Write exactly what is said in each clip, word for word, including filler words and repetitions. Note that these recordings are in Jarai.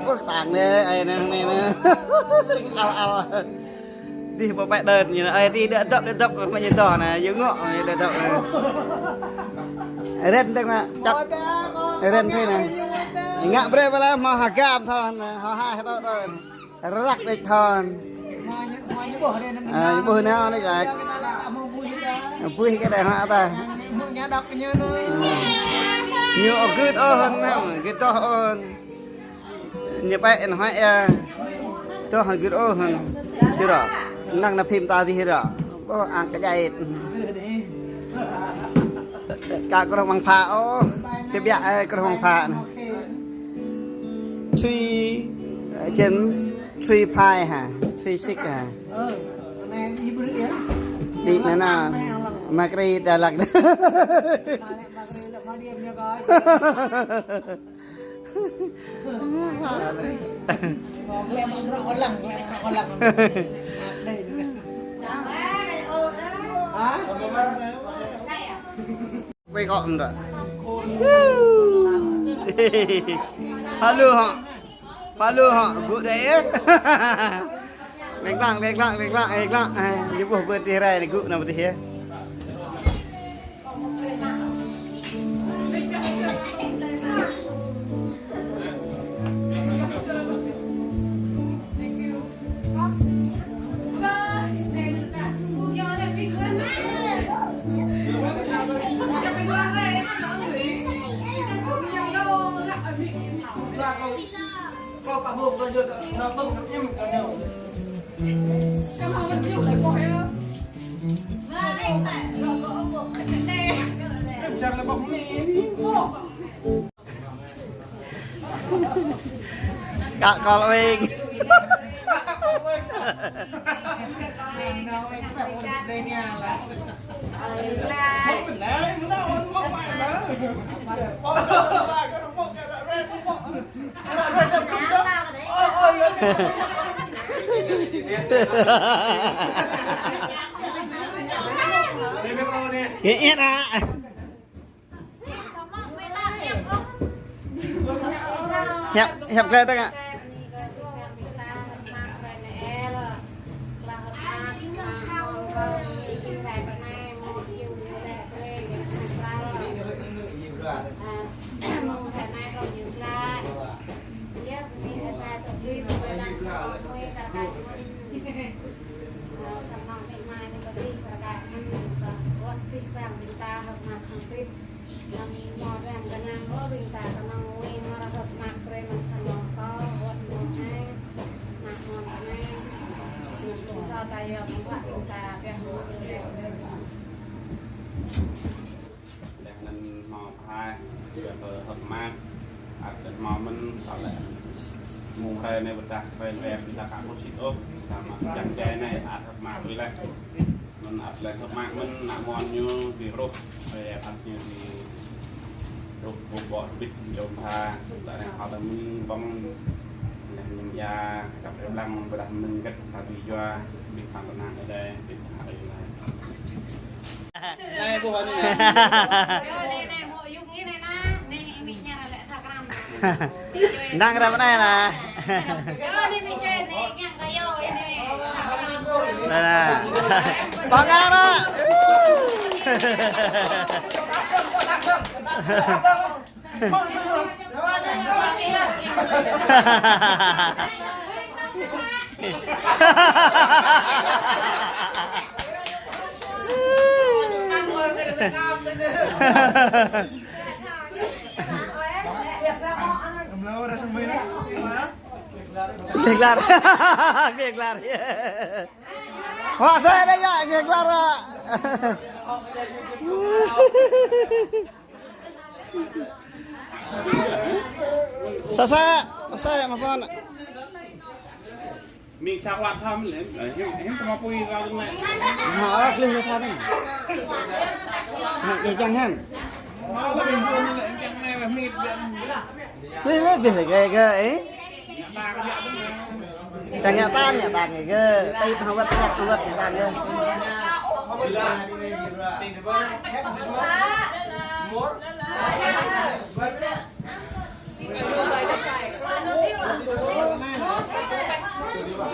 Tơpơ̆ tang anai, ai anai, anai, anai. Al, al. Dih, pơpĕ đơn ñu anai. Ai, dih, đơ̆ dŏp, đơ̆ dŏp, mă ñu tŏ anai, yua ngŏ, đơ̆ dŏp anai. Ren tơ̆ng anai, čăp. Ren tơ̆ng anai. Ngă brơi pơla, mă hơgăm thŏn, hơ hai, hơ tŏ, tŏ. Răk đĕč thŏn. Ơ, ñu ƀuh anai, anai lăi. Ƀuh kơ đe hă ta. Ñu ơ gưt ôh hŏn, gưt tŏ ôh hŏn. Ñu pĕ anai hơ̆ ia. Tŏ hŏn gưt ôh hŏn. Tui rŏ. Năng ană phim ta dih rŏ. Ƀuh ang kơ jai. Kơ krŏng măng pha ôh. Tơbiă, ơ, krŏng măng pha anai. Three, ơ, čen three five hă? Three six hă? Đi na na. Makri ta lăk. Quay gọn rồi. Alo hŏ. Alo hŏ, gŭ đĕ. Leng lăng, leng lăng, leng lăng, leng lăng. Ai, ñu ƀuh bơ̆t tih rai, gŭ nao bơ̆t tih. Kak Kolwing. Ngă iăt hă? Hiăp, hiăp glăi tơ̆ng hă? Leh anŭn hmâo pơhaih, yua kơ hơ̆k mơak, ăt hmâo mơ̆n, tơlơi mơ̆ng hrơi anai pơdah hrơi lĕ pơdah kơ mơsĭt ôh, samơ̆ čang čai anai ăt hơ̆k mơak tui leh. Mơ̆n ăt lĕ hơ̆k mơak mơ̆n, ană mơnuih ñu ƀu ruh, ơi ăt ñu ƀu ruh, ƀu ƀuh bit jom tha, ta răng hal ta mơ̆ng ƀơ̆ng, leh ñu ia, kăp rơblang, pơdah mơ̆ng gĕt, ta ƀu yua, bit phan tơnang ơi đai, bit phan ơi đai. Anai ƀuh anai. Năng ră anai na. Anai na. Pơngang na. Deklar. Deklar. Wah, saya ada ya, deklar. Sasa, sasa ya, mă phôn. Ming sa kwat tham lĕ, hiư̆m, hiư̆m tơma pui rau lĕ. Ha, klih lĕ tham. Ha, ih čang hen. Klih lĕ, klih lĕ, gơ, gơ, ih. Čang ngă tan, ngă tan, gơ, gơ. Tip hơwăt, hơwăt, hơwăt, ngă tan, gơ.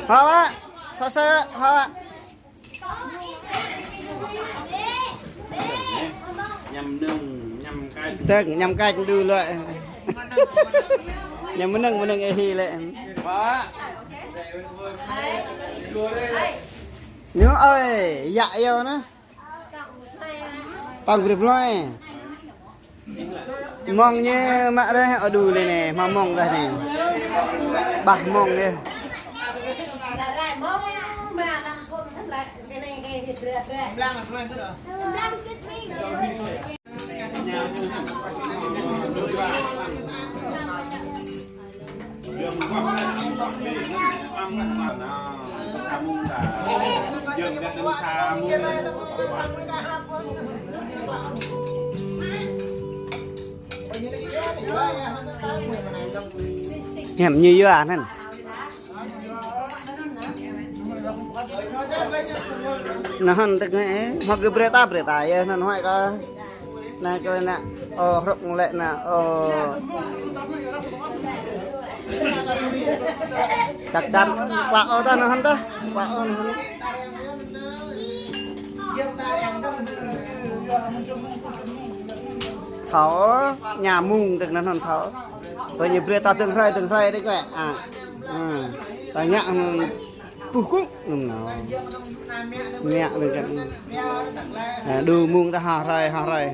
Hŏ ƀă, sô sơ, hŏ ƀă. Ñăm nưng, ñăm kač. Tơ̆ng, ñăm kač đu lơi. Ñăm mơnơ̆ng, mơnơ̆ng ih hĭ lĕ. Ñu ơi, yă yơh anŭn. Păng brơi brơi. Mơ̆ng ñu mă rĕh, ơ, đu lĕ anai, hmâo mơ̆ng rĕh anai. Ƀah mơ̆ng anai. Hiam ñu yua anŭn. Anŭn tơ̆k anai, hmâo kơ brơi ta, brơi ta yơh, anŭn huai kơ. Anai kơ anai, ơ, hrŏk lĕ anai, ơ. Chắc chắn, klă ôh ta anŭn ta, klă ôh anŭn. Thâo, ñu mơ̆ng tơ̆k anŭn thâo. Ƀơi ñu brơi ta tơ̆ng hrơi, tơ̆ng hrơi đĕč wĕ. A. A. Ta ngă, ưm, puh kŭ, nŭng nao. Ngă đĕč wĕ. A, đu mơ̆ng ta ha hrơi, ha hrơi.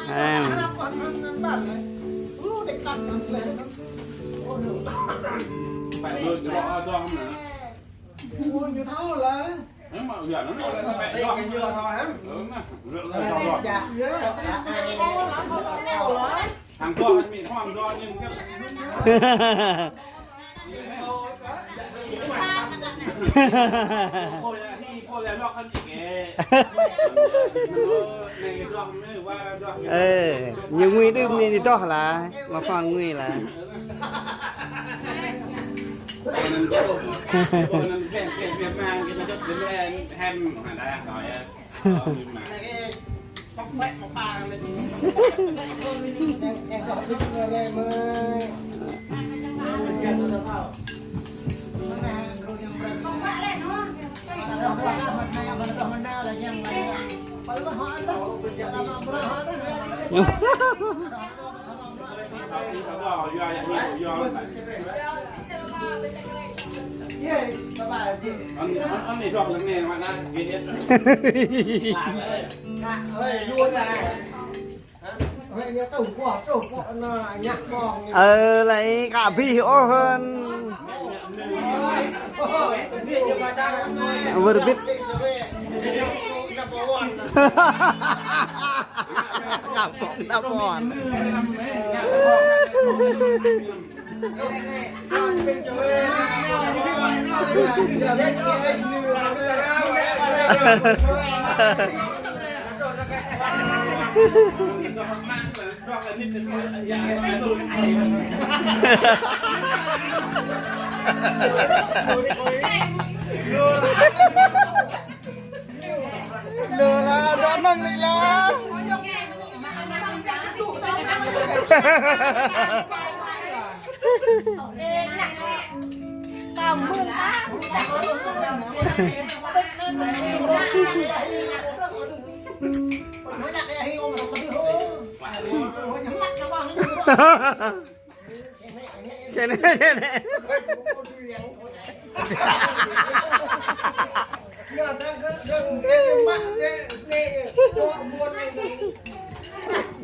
A. Ơ, ñu ngui đưm anai dŏ lah, mă phang ngui lah. Ơ, lăi kơ abih ôh hơ̆n. Wơr bĭt. Kơ abih ôh hơ̆n. Lơ lah, dŏ mơ̆ng anai lah. Sini, sini.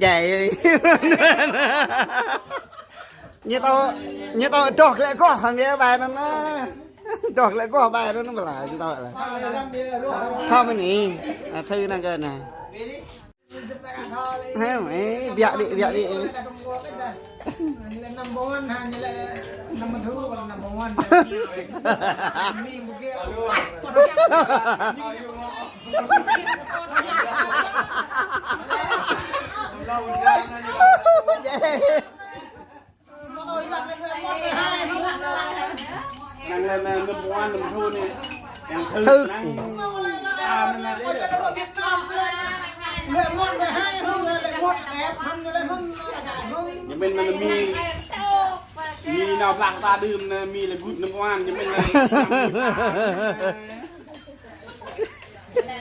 Jai. Ñu tŏ, ñu tŏ dŏ lĕ kơ hăng ñu ƀai anŭn. Dŏ lĕ kơ ƀai anŭn mơ̆ lah, ñu tŏ lah. Thâo mơ̆ anai, a, thâo anŭn kơ anai. Hă, ơ, biă đĭ, biă đĭ. Năng lên, ờ, năm ngoan, năm thu nè. Yang thư. Thư. Năng, à, năng, năng. Ñu mĭn năng mi. Mi nao pơblang ta đưm anai, mi lĕ gŭt năm pơman, ñu mĭn lĕ.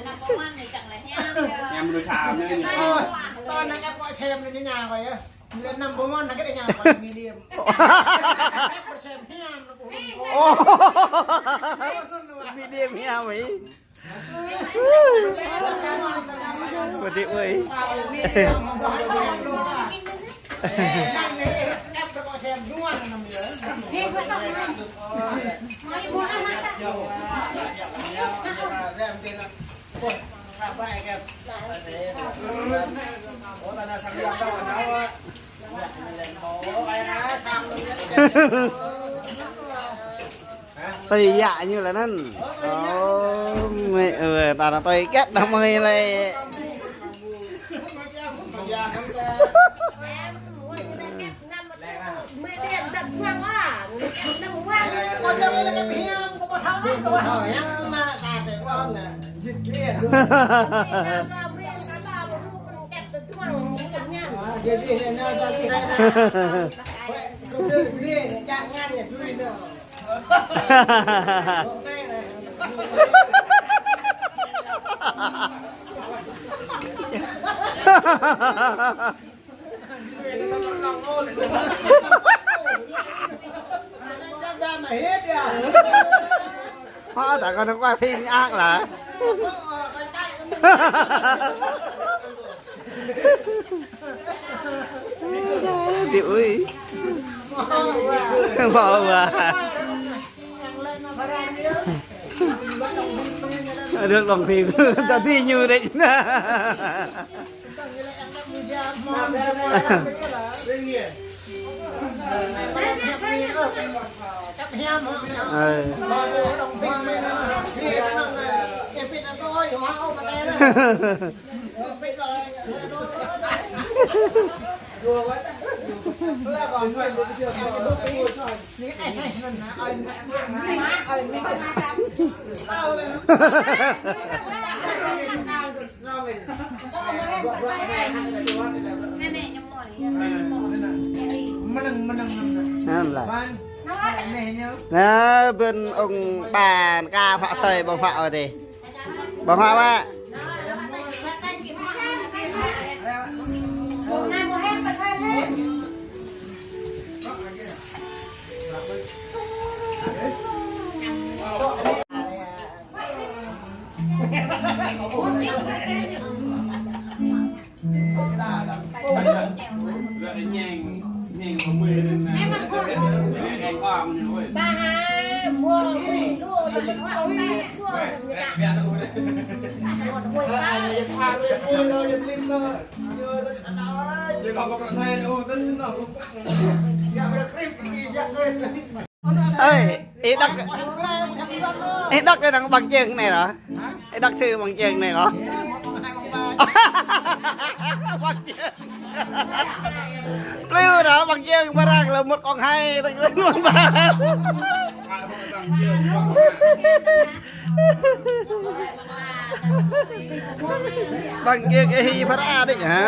Năm pơman anai čang lĕ hiam. Hiam đôč hiam anai. Ơ, tơl anai ĕp kơ sem anai ñu ña kơ yơh. Lĕ năm pơman anai kơ ñu ña kơ medium. Ĕp kơ sem hiam anai kơ. Ơ. Medium hiam anai. Bơ adơi ơi. Tui yă ñu lĕ anŭn. Ơ, mĕ, ơ, ta nao tui kĕt đah mơi lĕ. Hă, ta kơ nao quay phim ác lă. Adơi ơi. Mâo wa. Được đóng phim. Ta đi ñu đấy. Ờ. Anŭn lah. Anai, bơ̆n ung ƀan ka phă sơi ƀơ̆ng huă adih. Ƀơ̆ng huă mă. Ơi, ih đŏk, ih đŏk kơ năng ƀăng čeng anai lŏ. Ih đŏk sư ƀăng čeng anai lŏ. Ƀăng čeng. Plư dah ƀăng čeng ƀơrăng lŏ mŭt kông hai, tơ̆ng lŏ mŭt ƀăng. Ƀăng čeng ih hi phara đĕč hă?